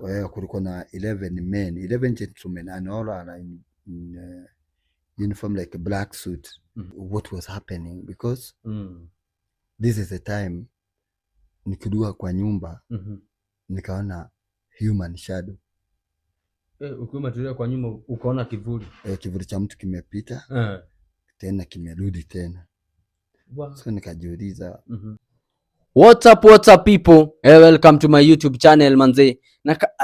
Kwa hiyo kulikuwa na 11 men, 11 gentlemen, and all are in uniform, like a black suit. What was happening? Because this is the time nikirudi kwa nyumba, nikaona human shadow. Eh, ukiwa umetulia kwa nyumba ukaona kivuli. Eh, kivuli cha mtu kimepita, tena kimerudi tena. So nikajiuliza. What's up, what's up, people? Hey, welcome to my YouTube channel, manze.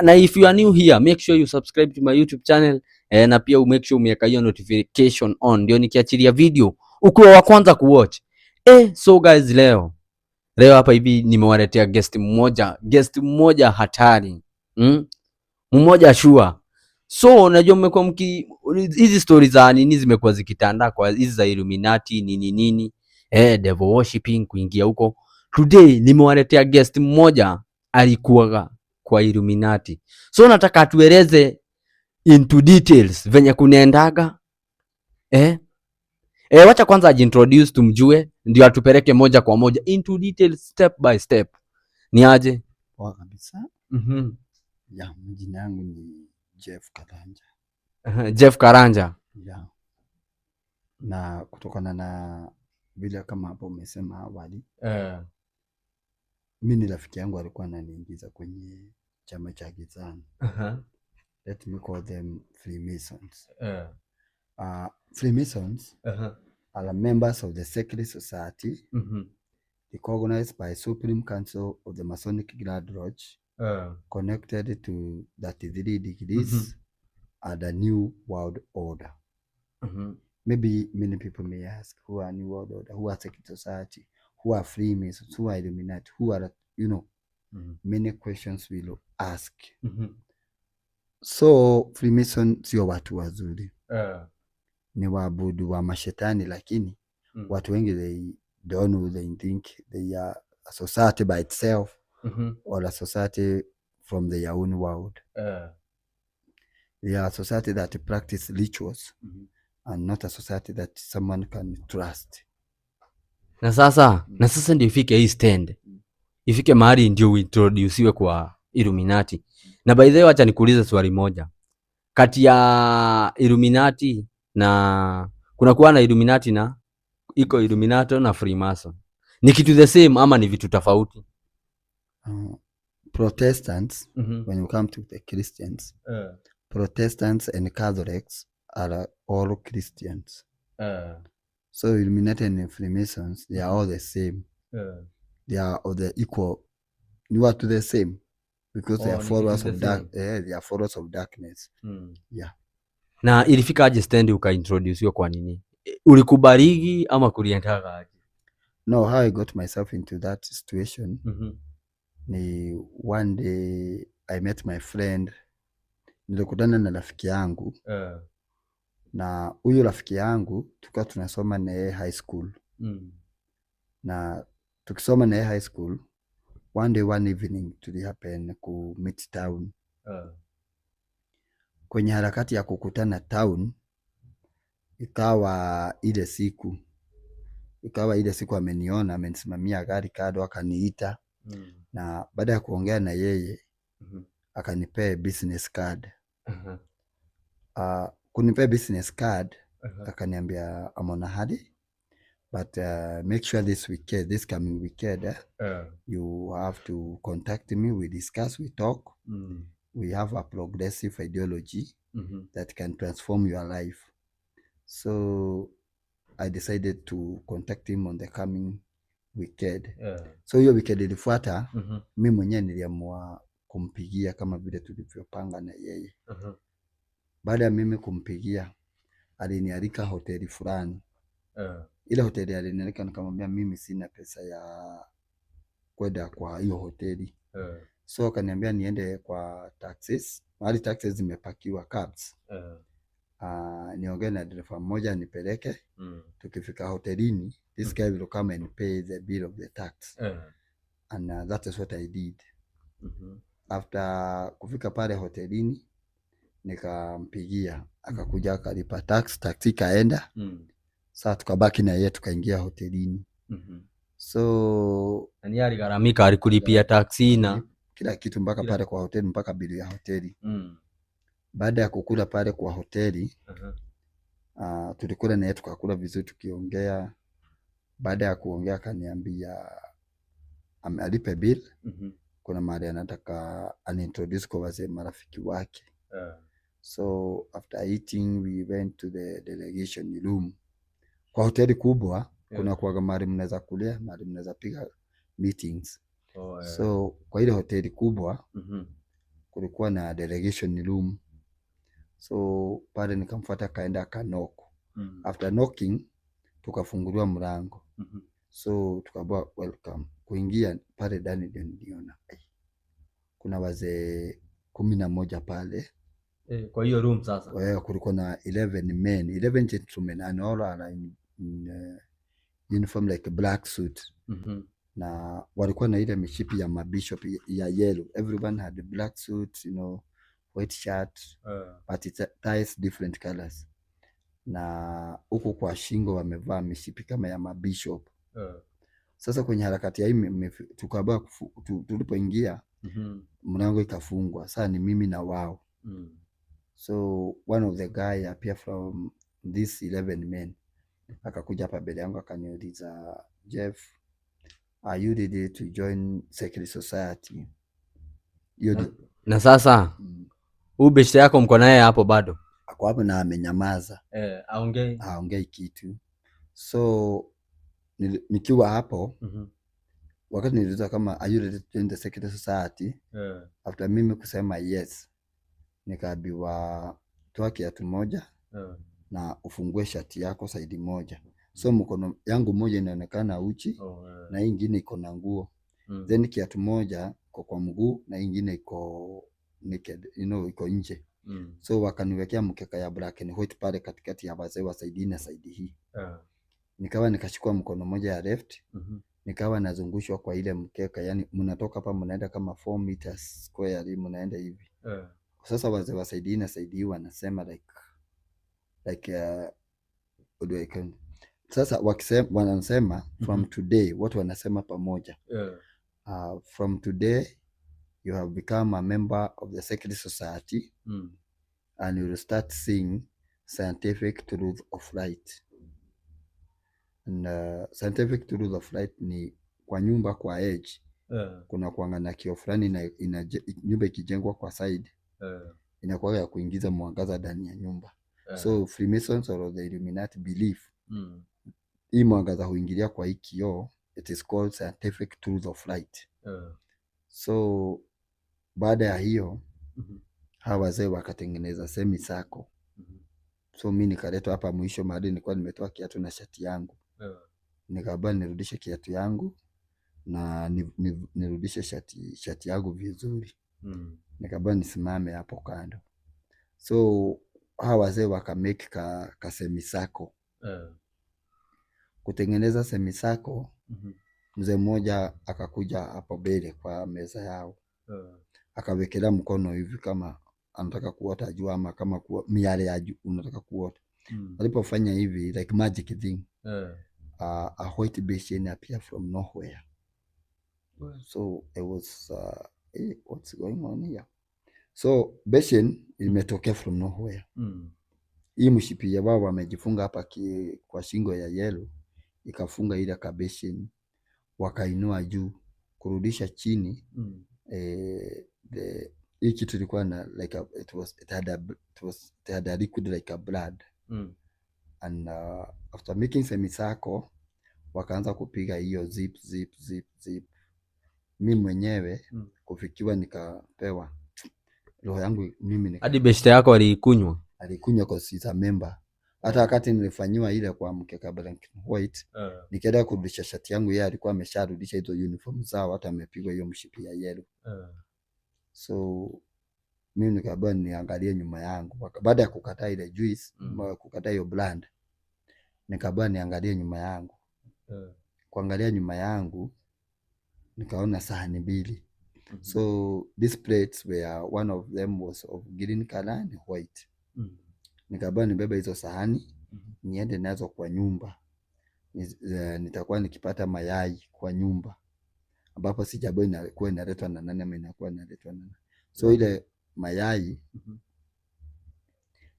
Na if you are new here, make sure you subscribe to my YouTube channel, na pia make sure umeweka hiyo notification on ndio nikiachilia video ukuwe wa kwanza kuwatch. So guys, leo hapa hivi nimewaletea guest mmoja hatari. Mmoja sure. So unajua mmekuwa mki hizi stories za nini zimekuwa zikitanda kwa hizi za Illuminati, nini nini, devil worshiping, kuingia huko. Today nimewaletea guest mmoja alikuwa kwa Illuminati. So nataka atueleze into details venye kunaendaga. Wacha kwanza ajiintroduce tumjue, ndio atupeleke moja kwa moja into details, step by step. Ni aje? Poa kabisa. Ya, jina yangu ni Jeff Karanja. Jeff Karanja. Ya, na kutokana na vile kama hapo umesema awali, mi ni rafiki yangu alikuwa ananiingiza kwenye chama cha gizani. Let me call them Freemasons. Freemasons are members of the secret society recognized by Supreme Council of the Masonic Grand Lodge, connected to 33 degrees and a new world order. Maybe many people may ask, who are New World Order, who are secret society, who are Freemasons, who are Illuminati, who are, many questions will ask. So Freemason sio watu wazuri, ni waabudu wa mashetani, lakini watu wengi, they don't know, they think they are a society by itself or a society from their own world. They are a society that practice rituals and not a society that someone can trust. Na sasa ndio ifike hii stand, ifike mahali ndio uintroduciwe kwa Illuminati. Na by the way, wacha nikuulize swali moja. Kati ya Illuminati na kuna kuwa na Illuminati na iko Illuminati na Freemason, ni kitu the same ama ni vitu tofauti? Protestants, when you come to the Christians, Protestants and Catholics are all Christians. So Illuminati and Freemasons, they are all the same. They are of the equal. You are to the same because they Oh, are ni followers kitu of the dark. They are followers of darkness. Yeah. Na ilifika aje stand ukaintroduciwa kwa nini? Ulikubaligi ama kuliendaga aje? No, how I got myself into that situation ni one day I met my friend, nilikutana na rafiki yangu, na huyu rafiki yangu tulikuwa tunasoma na yeye high school, na tukisoma na yeye high school, one day, one evening, tuli happen ku meet town. Kwenye harakati ya kukutana town, ikawa ile siku ameniona, amenisimamia gari kando, akaniita, na baada ya kuongea na yeye, akanipea business card. Kunipea business card, akaniambia, "I'm on a hurry, but make sure this weekend, this coming weekend, you have to contact me. We discuss, we talk. We have a progressive ideology that can transform your life." So I decided to contact him on the coming weekend. So hiyo weekend ilifuata, mi mwenyewe niliamua kumpigia kama vile tulivyopanga na yeye. Baada ya mimi kumpigia, alinialika hoteli fulani. Ile hoteli alinialika, nikamwambia mimi sina pesa ya kwenda kwa hiyo hoteli. So akaniambia niende kwa taxis, mahali taxis zimepakiwa, cabs. Niongee na dereva mmoja anipeleke. Tukifika hotelini, this guy will come and pay the bill of the tax. And that is what I did. After kufika pale hotelini, nikampigia, akakuja akalipa tax, taxi ikaenda. Sasa tukabaki na yeye, tukaingia hotelini. So Na ni aligharamika, alikulipia taksi na Kila kitu mpaka Kila- pale kwa hoteli, mpaka bili ya hoteli. Baada ya kukula pale kwa hoteli, tulikula naye, tukakula vizuri tukiongea. Baada ya kuongea akaniambia alipe bill, kuna mahali anataka anintroduce kwa wazee marafiki wake. So after eating we went to the delegation room. Kwa hoteli kubwa kuna kuwaga mahali mnaweza kulia, mahali mnaweza piga meetings. Oh, eh. So kwa ile hoteli kubwa kulikuwa na delegation room. So pale nikamfuata, akaenda akaknock. After knocking tukafunguliwa mlango. So tukaambiwa welcome. Kuingia pale ndani ndio niliona, eh, kuna wazee 11 pale. Eh, kwa hiyo room sasa. Kwa hiyo kulikuwa na 11 men, 11 gentlemen and all are in uniform like a black suit, na walikuwa na ile mishipi ya mabishop ya yellow. Everyone had a black suit, white shirt, but it ties different colors, na huku kwa shingo wamevaa mishipi kama ya mabishop. Sasa kwenye harakati ya hii tukaambiwa tulipoingia mlango ikafungwa. Sasa ni mimi na wao. So one of the guy appear from this 11 men, akakuja hapa mbele yangu akaniuliza, "Jeff, are you ready to join secret society?" Hiyo Na sasa huu beshte yako mko naye hapo bado? Ako hapo na amenyamaza. Eh, aongei. Haongei kitu. So nikiwa hapo, wakati niliuliza kama, "Are you ready to join the secret society?" After mimi kusema yes, nikaambiwa toa kiatu moja na ufungue shati yako side moja. So mkono yangu moja inaonekana uchi Oh, eh. na hii ingine iko na nguo. Then kiatu moja iko kwa mguu na hii ingine iko naked, iko nje. So wakaniwekea mkeka ya black and white pale katikati ya wazee wa side hii na side hii. Nikawa nikachukua mkono moja ya left, nikawa nazungushwa kwa ile mkeka, yani mnatoka hapa mnaenda kama 4 meters square, mnaenda hivi. Sasa wazee wa side hii na side hii wanasema like what do I call? Sasa wakisema, wanasema from today, watu wanasema pamoja, "From today you have become a member of the secret society and you will start seeing scientific truth of light." And scientific truth of light ni kwa nyumba kwa edge kuna kuanga na kioo fulani nyumba ikijengwa kwa side inakuwa ya kuingiza mwangaza ndani ya nyumba. So Freemasons or the Illuminati believe hii mwangaza huingilia kwa hii kioo, it is called scientific truth of light. So baada ya hiyo hawa wazee wakatengeneza semicircle. So mi nikaletwa hapa mwisho mahali nilikuwa nimetoa kiatu na shati yangu. Nikaambiwa nirudishe kiatu yangu na nirudishe shati yangu vizuri. Nikaambiwa nisimame hapo kando. So hawa wazee wakamake ka semicircle. Kutengeneza semicircle, mzee mmoja akakuja hapo mbele kwa meza yao, akawekelea mkono hivi kama anataka kuota jua ama kama miale ya jua unataka kuota. Alipofanya hivi like magic thing, a white basin appear from nowhere. So I was hey, what's going on here? So basin imetokea from nowhere. Hii mshipi ya wao wamejifunga hapa kwa shingo ya yellow ikafunga ile kabeshen, wakainua juu kurudisha chini. Eh, the hii kitu ilikuwa na like a, it was it had a, it was it had a liquid like a blood. And after making semicircle wakaanza kupiga hiyo zip zip zip zip. Mi mwenyewe kufikiwa nikapewa roho yangu mimi Hadi beshte yako aliikunywa? Alikunywa cause he's a member. Hata wakati nilifanyiwa ile kwa mkeka black and white, nikaenda kurudisha shati yangu, yeye alikuwa amesharudisha hizo uniform zao, hata amepigwa hiyo mshipi ya yellow. So mimi nikaambiwa niangalie nyuma yangu. Baada ya kukataa ile juice, kukataa hiyo brand, nikaambiwa niangalie nyuma yangu. Kuangalia nyuma yangu nikaona sahani mbili. So these plates were, one of them was of green color and white. Nikaambiwa nibebe hizo sahani niende nazo kwa nyumba. Nitakuwa nikipata mayai kwa nyumba. Ambapo sijajua inakuwa inaletwa na nani ama inakuwa inaletwa na nani. So ile mayai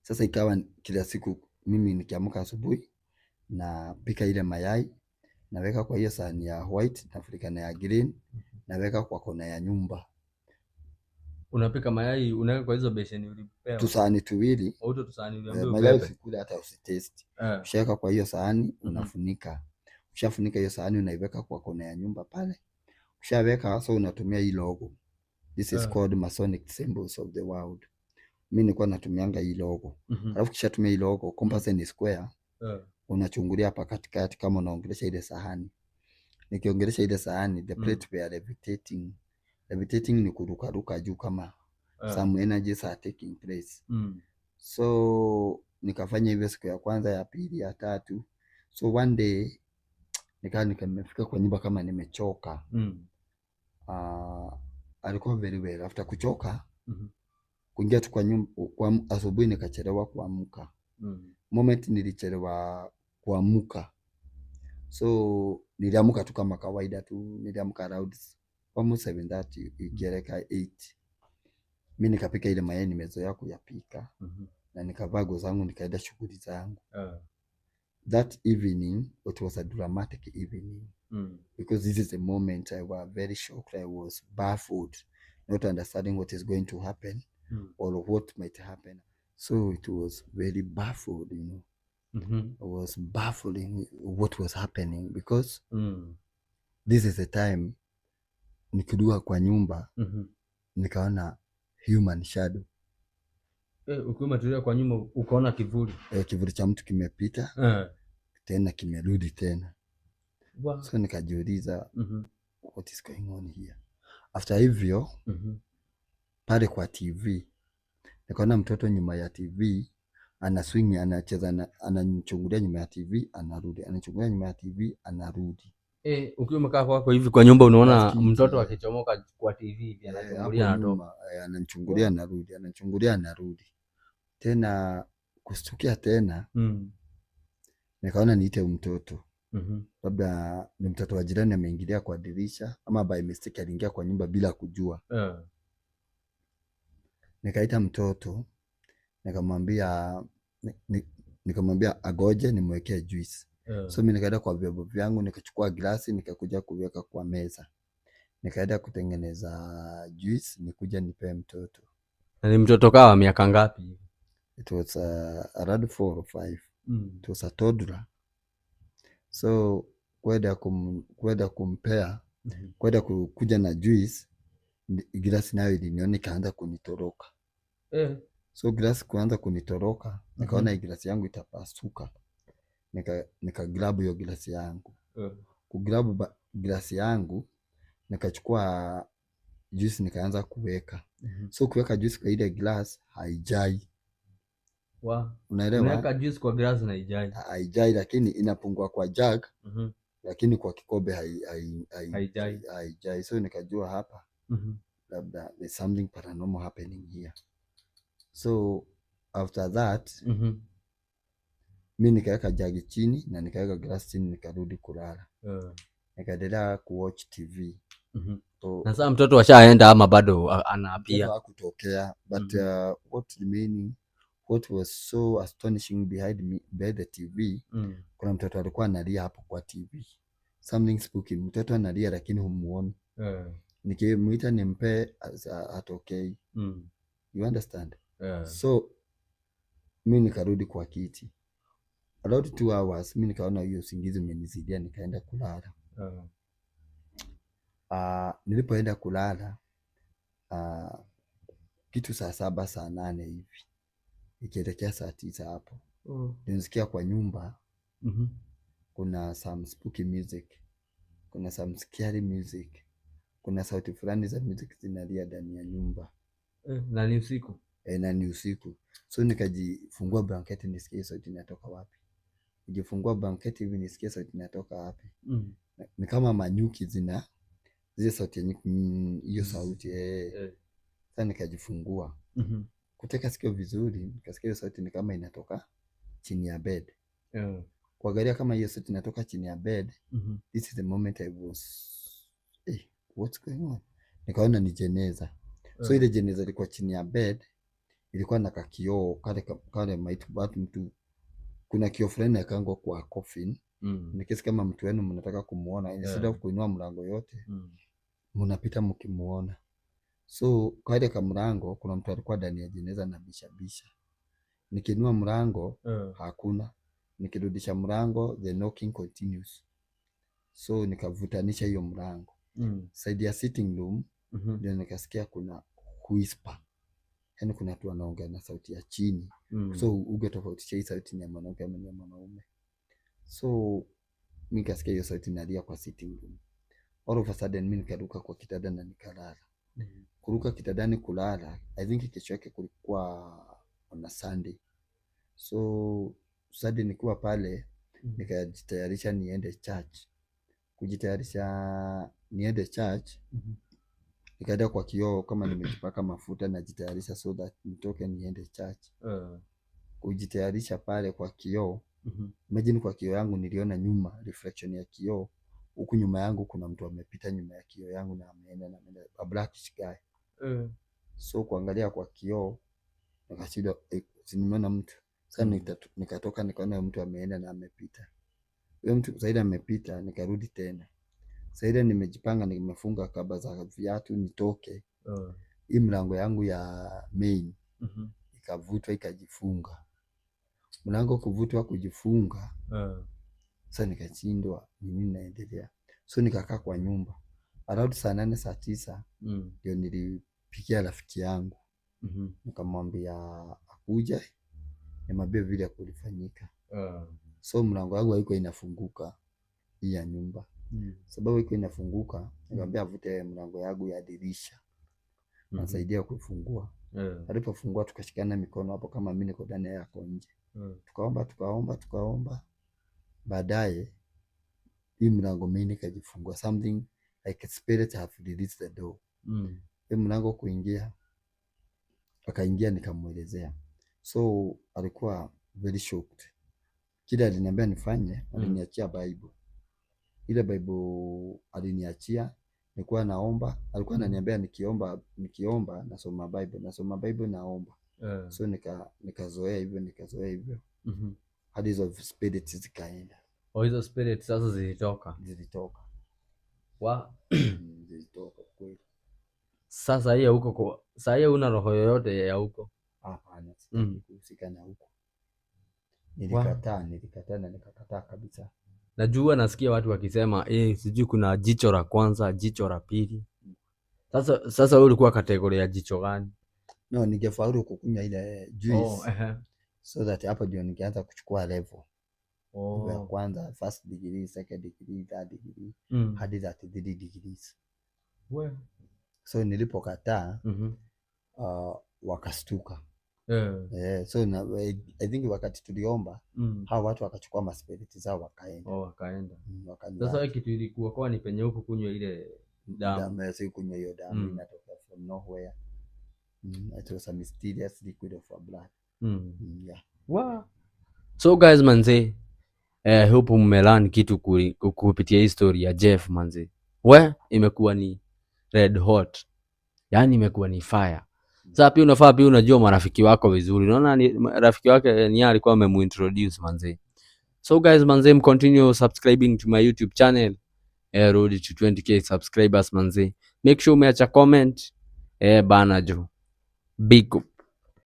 sasa ikawa kila siku mimi nikiamka asubuhi napika ile mayai, naweka kwa hiyo sahani ya white, nafunika na ya green, naweka kwa kona ya nyumba. Unapika mayai unaweka kwa hizo besheni ulipewa? Tusahani tuwili. Au tusahani uliambiwa Mayai ubebe? usikule hata usitaste. Ushaweka kwa hiyo sahani, unafunika. Ukishafunika hiyo sahani unaiweka kwa kona ya nyumba pale. Ukishaweka sasa unatumia hii logo. This is called Masonic Symbols of the World. Mimi nilikuwa natumianga hii logo. Alafu kishatumia hii logo, compass ni square, unachungulia hapa katikati kama unaongelesha ile sahani. Nikiongelesha ile sahani, the plate were levitating. Levitating ni kurukaruka juu kama some energies are taking place. So nikafanya hivyo siku ya kwanza, ya pili, ya tatu. So one day nikaa nimefika kwa nyumba kama nimechoka. Alikuwa very well. After kuchoka, kuingia tu kwa nyumba kwa asubuhi nikachelewa kuamka. Moment nilichelewa kuamka, so niliamka tu kama kawaida tu, niliamka around almost 7:30 ikielekea 8. Mi nikapika ile mayai nimezoea kuyapika na nikavaa nguo zangu nikaenda shughuli zangu. That evening, it was a dramatic evening because this is the moment I was very shocked. I was baffled, not understanding what is going to happen or what might happen. So it was very baffled. I was baffling what was happening because this is the time nikirudi kwa nyumba nikaona human shadow. Eh, ukiwa umetulia kwa nyumba ukaona kivuli? Eh, kivuli cha mtu kimepita tena kimerudi tena. So nikajiuliza, what is going on here? After hivyo, pale kwa TV nikaona mtoto nyuma ya TV ana swing, anacheza anachungulia nyuma ya TV, anarudi, anachungulia nyuma ya TV, anarudi. Eh, ukiwa umekaa kwako hivi kwa nyumba unaona Kwa mtoto akichomoka kwa TV hivi, anachungulia, hapo anatoka. nyuma, anachungulia, anarudi, anachungulia, anarudi tena. Kustukia tena, nikaona niite mtoto, labda ni mtoto wa jirani ameingilia kwa dirisha ama by mistake aliingia kwa nyumba bila kujua. Nikaita mtoto, nikamwambia nikamwambia agoje nimwekee juice. So mimi nikaenda kwa vyombo vyangu, nikachukua glasi, nikakuja kuweka kwa meza, nikaenda kutengeneza juice nikuja nipee mtoto. Na ni mtoto kaa wa miaka ngapi? It was around 4 or 5. It was a toddler. So kwenda kumpea, kwenda kuja na juice, glasi nayo iliniona ikaanza kunitoroka. So glasi kuanza kunitoroka, nikaona hii glasi yangu itapasuka. Nika grab hiyo glasi yangu. Kugrab glasi yangu, nikachukua juice nikaanza kuweka. So kuweka juice kwa ile glass haijai. Unaelewa? Unaweka juice kwa glass na haijai? Haijai, lakini inapungua kwa jug, lakini kwa kikombe Haijai. haijai. So nikajua hapa labda there's something paranormal happening here. So after that, mi nikaweka jagi chini na nikaweka glass chini, nikarudi kulala. Nikaendelea kuwatch TV. So, Na sasa mtoto ashaenda ama bado anapia? Mtoto hakutokea, but what remaining, what was so astonishing, behind me, behind the TV, kuna mtoto alikuwa analia hapo kwa TV. Something spooky. Mtoto analia lakini humuoni. Nikimuita nimpe, hatokei. You understand? So mi nikarudi kwa kiti. About 2 hours mi nikaona hiyo usingizi umenizidia, nikaenda kulala. Nilipoenda kulala, kitu saa 7, saa 8 hivi, ikielekea saa 9 hapo, nilisikia kwa nyumba kuna some spooky music, kuna some scary music, kuna sauti fulani za music zinalia ndani ya nyumba. Eh, na ni usiku? E, na ni usiku. So nikajifungua blanketi nisikie sauti inatoka wapi. Nijifungua blanketi hivi nisikie sauti inatoka wapi. Ni kama manyuki zina zile sauti ya nyuki, hiyo sauti eh. Sasa nikajifungua, kuteka sikio vizuri, nikasikia hiyo sauti ni kama inatoka chini ya bed. Kuangalia kama hiyo sauti inatoka chini ya bed, this is the moment I was What's going on? Nikaona ni jeneza. So ile jeneza ilikuwa chini ya bed, ilikuwa na kakioo kale kale maiti watu mtu, kuna kioo fulani yakangwa kwa coffin. In case kama mtu wenu mnataka kumuona, instead of kuinua mlango yote, mnapita mkimuona. So kale kamlango kuna mtu alikuwa ndani ya jeneza na bisha bisha. Nikiinua mlango, hakuna. Nikirudisha mlango, the knocking continues. So nikavutanisha hiyo mlango. Side ya sitting room ndio nikasikia kuna whisper, yaani kuna watu wanaongea na sauti ya chini. So ungetofautisha hii sauti ni ya mwanamke ama ni ya mwanaume. So mi nikasikia hiyo sauti inalia kwa sitting room. All of a sudden mi nikaruka kwa kitanda na nikalala. Kuruka kitandani kulala, I think kesho yake kulikuwa on a Sunday. So Sunday nikiwa pale, nikajitayarisha niende church. Kujitayarisha niende church, nikaenda kwa kioo kama nimejipaka mafuta, najitayarisha so that nitoke niende church. Kujitayarisha pale kwa kioo, imagine kwa kioo yangu niliona nyuma reflection ya kioo, huku nyuma yangu kuna mtu amepita nyuma ya kioo yangu na ameenda, a blackish guy. So kuangalia kwa kioo nikashindwa, eh, si nimeona mtu sasa. Nikatoka nikaona mtu ameenda na amepita. Huyo mtu zaidi amepita, nikarudi tena. Saida nimejipanga, nimefunga kamba za viatu nitoke, hii mlango yangu ya main ikavutwa ikajifunga. Mlango kuvutwa kujifunga, sasa nikashindwa ni nini naendelea. So nikakaa kwa nyumba around saa 8, saa 9 ndio nilipigia rafiki yangu, nikamwambia akuje nimwambie vile kulifanyika. So mlango wangu haikuwa inafunguka, hii ya nyumba, sababu haikuwa inafunguka, nikamwambia avute mlango yangu ya dirisha, nasaidia kufungua. Alipofungua tukashikana mikono hapo, kama mimi niko ndani, yeye ako nje. Tukaomba, tukaomba, tukaomba. Baadaye hii mlango main ikajifungua, something like a spirit have released the door. Hii mlango kuingia, akaingia, nikamwelezea. So alikuwa very shocked. Kile aliniambia nifanye, aliniachia Bible. Ile Bible aliniachia, nilikuwa naomba, alikuwa ananiambia nikiomba, nikiomba nasoma Bible, nasoma Bible naomba. So nikazoea hivyo, nikazoea hivyo hadi hizo spirits zikaenda. Oh, hizo spirit sasa zilitoka? Zilitoka. Wa Zilitoka kweli. Sasa hiyo huko kwa saa hiyo una roho yoyote ya huko? Hapana, sitaki kuhusika na huko. Nilikataa, nilikataa na nikakataa kabisa. Najua nasikia watu wakisema, eh, sijui kuna jicho la kwanza, jicho la pili. Sasa wewe ulikuwa category ya jicho gani? No, ningefaulu kukunywa ile juice Oh, ehe. so that hapo ndio ningeanza kuchukua level. Level ya kwanza, first degree, second degree, third degree, hadi 33 degrees. We. So nilipokataa, wakastuka. Eh, so na, I think wakati tuliomba, hao watu wakachukua maspiriti zao wakaenda. Oh, wakaenda. Wakaniacha. Sasa kitu ilikuwa kwa ni penye huko kunywa ile damu. Damu ya si kunywa hiyo damu inatoka from nowhere. It was a mysterious liquid of our blood. Yeah. Wow. So guys manze, hope mmelearn kitu kupitia hii story ya Jeff manze. We, imekuwa ni red hot. Yaani imekuwa ni fire. Sasa pia unafaa pia unajua marafiki wako vizuri. Unaona ni rafiki wake ni yeye alikuwa amemuintroduce manze. So guys manze, mcontinue subscribing to my YouTube channel. Road to 20K subscribers manze. Make sure umeacha comment. Bana jo. Big